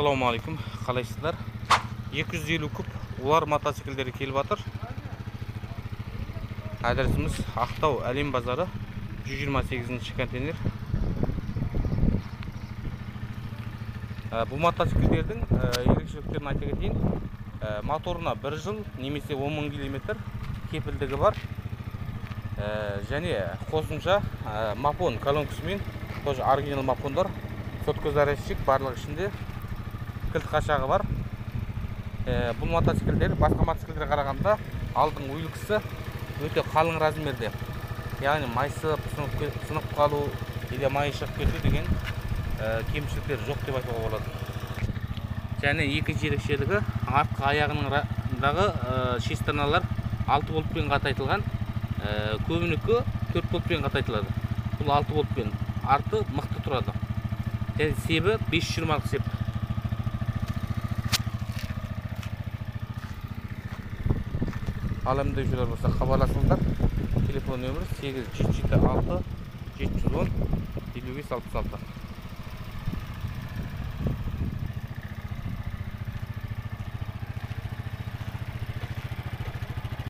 Ассалаумағалейкум, қалайсыздар? 250 куб олар мотоциклдері келіп жатыр. Адресіміз Ақтау Әлем базары, 128 контейнер. Бұл мотоциклдердің ерекшеліктерін айта кетейін. Моторына 1 жыл немесе 10 мың километр кепілдігі бар. Және қосымша мапон колонкасымен, тоже оригинал мапондар, сотка зарядчик барлық ішінде, кілт қашағы бар. Бұл мотоциклдер басқа мотоциклдерге қарағанда алдыңғы уйлкісі өте қалың размерде. Яғни майысып, сынып қалу или майы шығып кету деген кемшіліктер жоқ деп айтуға болады. Және екінші ерекшелігі артқы аяғындағы шестерналар 6 болтпен қатайтылған. Көбінікі 4 болтпен қатайтылады. Бұл 6 болтпен, арты мықты тұрады. Және себі 520 сеп. Алам деушілер болса хабарласыңыздар. Телефон нөмірі 8 776 710 55 66.